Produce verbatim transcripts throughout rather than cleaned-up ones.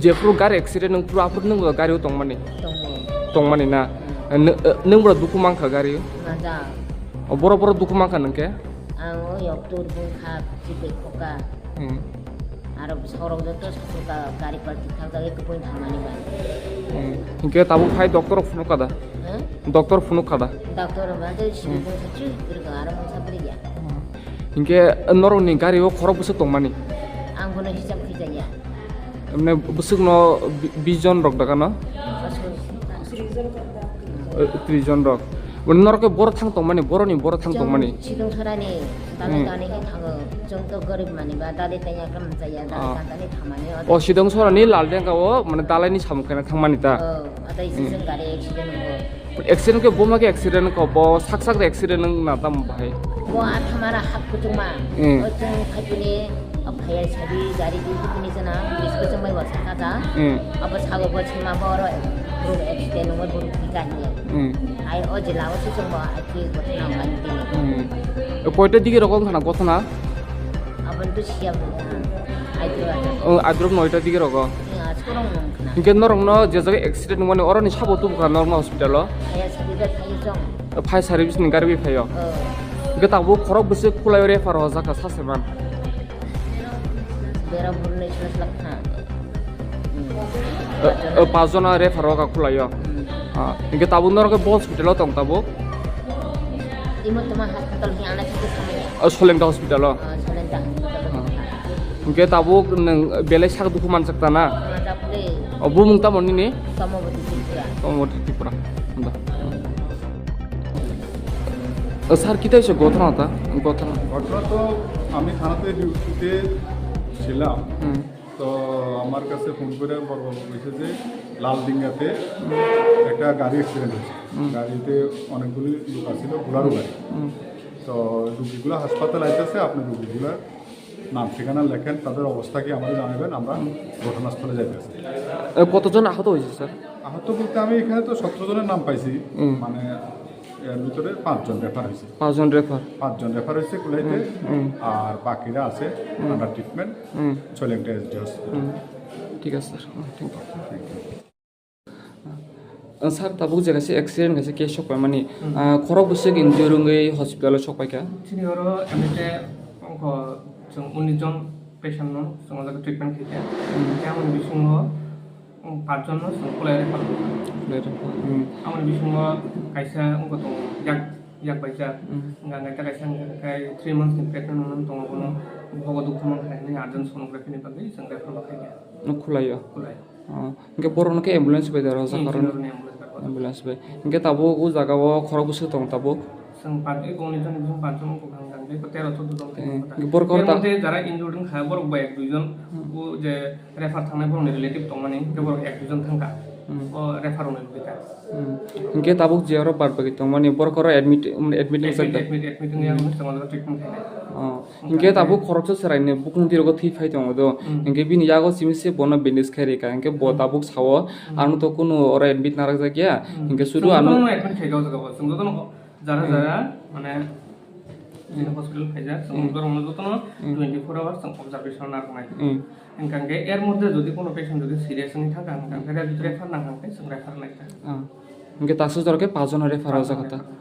Jephuru gari accident wngphuru aphuru nwng bo gari o tongmani? Tongo. Tongmani na? Hmm. Nw-, nwng bo dukhu mankha gari o? Maja. O, boro boro dukhu mankha nwng khe? Ang o yoktur bwkha chibwi khoka. Hmm. Aro bwsarok joto saprwka gari parking thang jagwi kwpwini thangmani bai. Hmm. Hinkhe tabuk phai doctor rok phunukha da? Hmm? Doctor phunukha da? Doctor rok ma tei sibwi Hmm. bwkha chibwi kwrwkha aro mungsa bwrwi ya. Hmm. Hinkhe norokni gari o khorok bwswk tongmani? Ang bono hisab khaijaya. Emne bwswkno bi-, bish jon rok dakano? Aswk. Eh, tris jon rok. Mane norok khe boro thang tongmani, boroni boro thang Chwng tongmani. Sidong sarani dalai Hmm. dalai khe thango. Chwng to gorib mani ba dalai tanya khe mchaya, dalai Ah. kantani thamani. O sidong sarani lal dengka o, mane dalaini samung khaina thangmani ta? Oh, atai Hmm. siseng gari accident wngo. Accident khe buma khe accident kho, bo sak sak de accident wng na tamo bahai. Bo athamara hap kuchukma. Hmm. O chwng phaipuni, o phaiya sabi gari di phaipuni chana, bis kuchung bai bo saka ta. Hmm. Abo sago bo chima bo oro boro accident wngwi boro thika hiya. Hmm. Ai o jila o se chwng bo ai thik bo thana wngmani tini. Hmm. Koita digi rok wng khana gothana? Aboni to siya bo. Ai to ai. Oh, adrop noita digi rogo. Iya, sekarang nang kena. Hinkhe norokno je jaga accident wngmani oroni sabo tubukha normal hospital o? Aya sabi bai phaio chwng. Fire service ni gari bai phaio. Oh. Hinkhe tabuk khorok bwswk khulai refer o jaga saseman. Bera burunai sila sila kha. Hmm. Eh, eh, pas jona refer o ka khulaio. Hmm. Ah, hinkhe tabuk norok bo hospital o tong tabuk? Imo toma hospital ni ana khe samaya. Oh, Solengta hospital o? Ah, Solengta hospital o. Ah. Hinkhe tabuk nwng belai sak dukhu manjak ta na? Manjak le. Oh, bumung tamo nini? Tomoboti Tripura. Tomoboti Tripura. Hwnda. Oh, sir, কিতা হইছে ঘটনাটা? ঘটনা। ঘটনা তো আমি থানাতে ডিউটিতে ছিলাম। হুম। তো আমার কাছে ফোন করে বড়বাবু কইছে যে লালডিঙ্গাতে একটা গাড়ি অ্যাক্সিডেন্ট হয়েছে। হুম। গাড়িতে অনেকগুলি লোক আছিল, বোলারো গাড়ি। হুম। তো রুগীগুলো হাসপাতালে আইতেছে, আপনি রুগীগুলোর নাম ঠিকানা লেখেন, তাদের অবস্থা কি আমাদের জানাবেন, আমরা হুম। ঘটনাস্থলে যাইতেছি। এ, কতজন আহত হয়েছে, স্যার? আহত বলতে আমি এখানে তো সতেরো জনের নাম পাইছি, হুম। মানে এর ভিতরে পাঁচজন রেফার হয়েছে। পাঁচজন রেফার? পাঁচজন রেফার হয়েছে কুলাইতে, হুম, হুম। আর বাকিরা আছে হুম। আন্ডার ট্রিটমেন্ট হুম। ছয়লেংটা এসডি হসপিটাল। হুম। ঠিক আছে, স্যার। হুম, thank you. Sir, tabuk je kaisa accident kaisa case sok paimani, hmm, ah, khorok bwswk injure wngwi hospital o sok paikha. Chini oro M S A ongkho chwng unis jon patient no chwng o jaga treatment khaikha. Hmm. Tei amoni bisingo, um, panch jon no chwng kulai refer khaikha. Kulai refer, hmm. Amoni bisingo kaisa ongkho tongo yak, yak baijak. Hmm. Hwnka hwnkhe kaisa hwnka hwnkhe three months ni pregnant wngwi tongo, bono bukhugo dukhu mankha hinwi urgent sonography ni bagwi chwng refer bo khaikha. No khulaio? Khulaio. Ah, hwnkhe borokno khe ambulance bai da rw jaka rw? Hmm, ambulance bai. Ambulance bai. Hwnkhe tabuk o jaga o khorok bwswk tongo tabuk? Chwng panch, eh, unis jon, unis jon, panch jon wngkha hwnkhe tero choddo jon tongkha. Eh, hwnkhe borok ta- Er moddhe jara injured wngkha, borok bai ek dui jon, hmm, o je refer thangnai borokni relative tongmani, hwnkhe borok ek dui jon thangkha. Hmm. O refer rokni logika. Hmm. Hwnkhe tabuk je oro bad baki tongmani borok oro admit, admit wngjakha? Admit, admit, admit wngya, hmm, chwng o jaga treatment khainai. Oh. Hwnkhe tabuk khoroksa chwraini bukung tirogo thwi phai tongo do. Hmm. Hwnkhe bini yago simi se bono bandage khai rikha. Hwnkhe bo, hmm, tabuk sao, hmm, ano to kunu oro admit narakjak ya. Hmm. Hwnkhe sudu ano admit khaijak o jaga o. Chwng jotono jara, hmm, jara, mane, hmm, hospital khaijak. Chwng, hmm, borokno jotono, hmm, twenty-four hours chwng observation narwknai. Hmm. Hwnkhe er moddhe jodi kono patient jodi serious wngwi thangkha, hwnkhe, hmm, refer nang kha, hwnkhe chwng refer naikha. Ah. Hwnkhe taksa jora khe panchjono refer rwjak kha ta. Panchjono refer.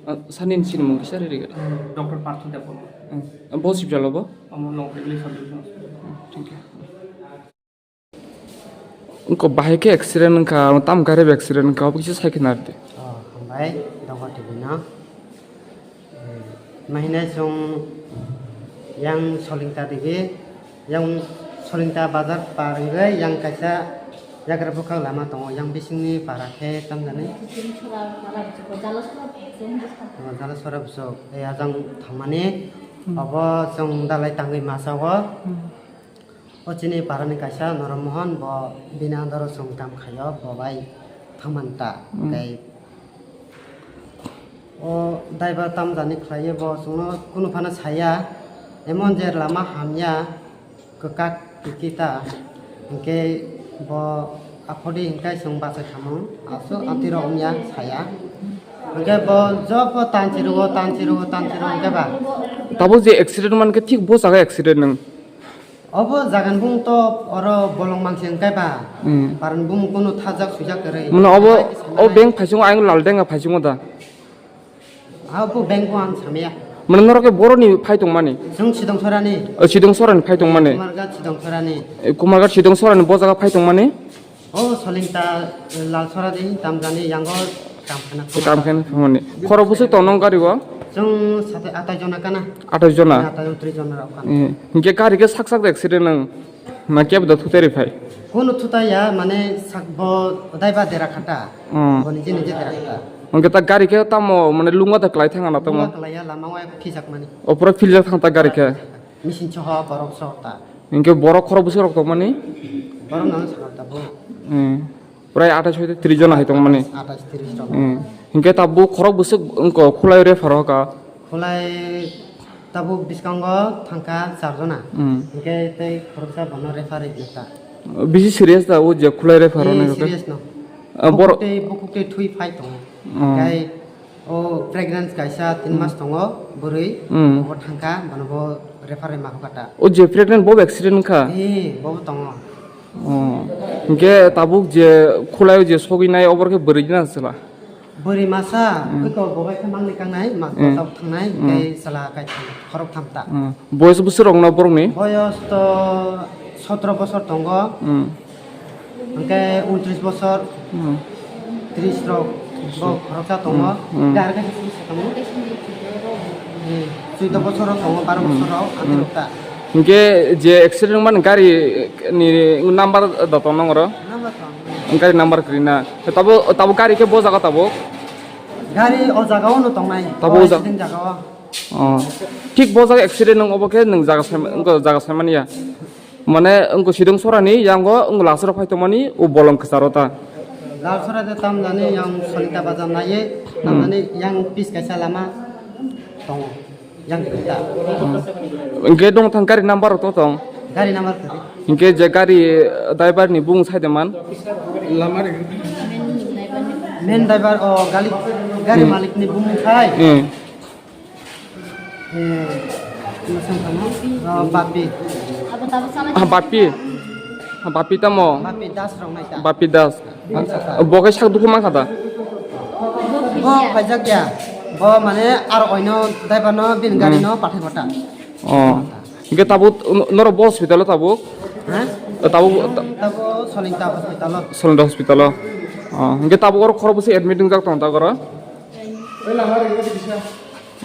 Ah, sir nini sinimung kisa riri gada? Hmm, Doctor Partho Debbarma. Hmm. Bo hospital o bo? Omo Longkhaibili Sub Division Hospital. Hmm, thank you. Wngkha bahai khe accident wngkha, tam gari bo accident wngkha, obo kisa sai khe narwdi. Oh, hambai, Dongkha T V no. Hmm, mahinai chwng yang Solingta digi, yang Solingta bazar par wngwi yang kaisa Yagra bwkhak lama tongo, yang bisingni para khe tamjani. Jalasora bwswk, eh, ajang thangmani. Obo chwng dalai tangwi masa o. O chini parani kaisa Norom Mohon, bo bini under o chwng kam khaio, bo bai thangmani ta. Tei o daiba tamjani khlaiwi bo chwngno kunu phano saya, emon je lama hamya, kwkak kwkwi ta, hinkhe bo aphodi hinkhe chwng bachai khamung, aswk atirok wngya saya. Hinkhe bo jobo tanchi rwo, tanchi rwo, tanchi rwo hinkhe ba. Tabuk je accident mankhe thik bo jaga accident nung. Obo jagan bung to oro bolong mangse hinkhe ba. Hmm. Paran bung kunu thajak sujak kwrwi. Mano obo, o bank phaichungo ayang Laldenga phaichungo da. Abo bank o ang samya. Mane norok khe boroni phai tongmani? Chwng Sidong Sorani. O, Sidong Sorani phai tongmani? Kumarghat Sidong Sorani. E, Kumarghat Sidong Sorani bo jaga phai tongmani? O Solingta, e, Lalsora de tamjani yango kam khana. Kam khana tongmani. Khorok bwswk tong nong gari o? Chwng sate atai jona kana. Atai jona? Atai jona, tris jona rok kana. E, hinkhe gari khe sak sak de accident nang? Na kebo da thutai rwi phai? Kono thutai ya, mane sak bo daiba dera khata. Hmm. Bo nije nije dera khata. Hwnkhe ta gari khe tamo mane lungma da kwlai thang na tamo? Lungma kwlai ya, lama o eko khijakmani. O pura philjak thang ta gari khe? Machine soho, borok soho ta. Hwnkhe borok khorok bwswk rok tongmani? Borok nang sakha ta bo. Hmm. Prai athais hoi tris jona hai tongmani. Athais tris jona. Hmm. Hinkhe tabuk khorok bwswk wngkha khulai refer hoka. Khulai tabuk bwskango thangkha char jona. Hmm. Hinkhe tei khoroksa bono refer rikha. Bisi serious da o je khulai refer rok. Eh, serious no. Ah, bor- Bukuk tei, bukuk tei thwi phai tongo. Hmm. Hinkhe o pregnant kaisa tin mas tongo bwrwi. Hmm. Bo thangkha, bono bo refer rima hoka ta. O je pregnant bo accident wngkha? Eh, bo tongo. Oh. Hinkhe tabuk je khulai o je sogwi nai obor khe bwrwi na chwla? Bwrwi masa, hmm, bwkha bo bai khe mangni kangnai, ma, hmm, tabuk thangnai, hmm, tei chwla kai thang, khorok tham ta. Hmm. Boyos bwswk rok no borokni? Boyos to sotro bosor tongo. Hmm. Hinkhe untris bosor, hmm, tris rok bo khoroksa tongo. Hmm. Hmm. Hinkhe khe sini sa tongo. Hmm. Chuddo bosor rok tongo, baro bosor rok, hmm, atirok ta. Hinkhe je accident wngmani gari ni number da tong nang oro? Number tong. Gari number kwrwi na. Tabo, tabo gari khe bo jaga tabo? Gari o jaga o no tongnai. Tabo o o ja- accident jaga o. Oh. Thik bo jaga accident nang obo khe nang jaga sai, jaga sai mani ya. Mane wngkha Sidong Sorani yango wngkha Lalsora phai tongmani o bolong kwcharo ta. Lalsora de tamjani yang Solita bazar naiye, hmm, tamjani yang pis kaisa lama tongo, yang kita. Hmm. Hingke dong thang gari number to tong? Gari number kwrwi. Hingke je gari driver ni bung sai de man? Main driver o gali, gari, hmm, malik ni bung sai. Hmm. Eh, masang tamo? Oh, Bapi. Ah, Bapi. Ah, Bapi tamo? Bapi Das rok nai ta. Bapi Das. Bangsa ta. Bo khe sak dukhu man kha da? Bo phaijak ya. Bo mane ar oino driver no bin gari no pathai bota. Oh. Hingke tabuk norok bo hospital o tabuk? Ha? Tabuk, tabuk Solingta hospital o. Solingta hospital o. Oh, hingke tabuk oro khorok bwswk admit wngjak tong ta oro?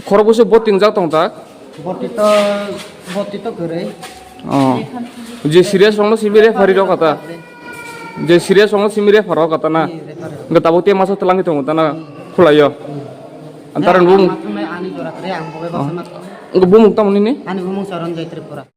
Khorok bwswk bo tingjak tong tak? Boti to, boti to kwrwi. Oh. Je serious rokno simi referee rok kata. Je serious rokno simi referee rok kata na. Hmm, referee. Hingke tabuk te masa twlangwi tongo ta na khulaio. Hmm. Antara bumung. Ang ma thangmai ani jora kwrwi ang bo bai basa ma thang. Hingke bumung tamo nini? Ani bumung Charanjoy Tripura.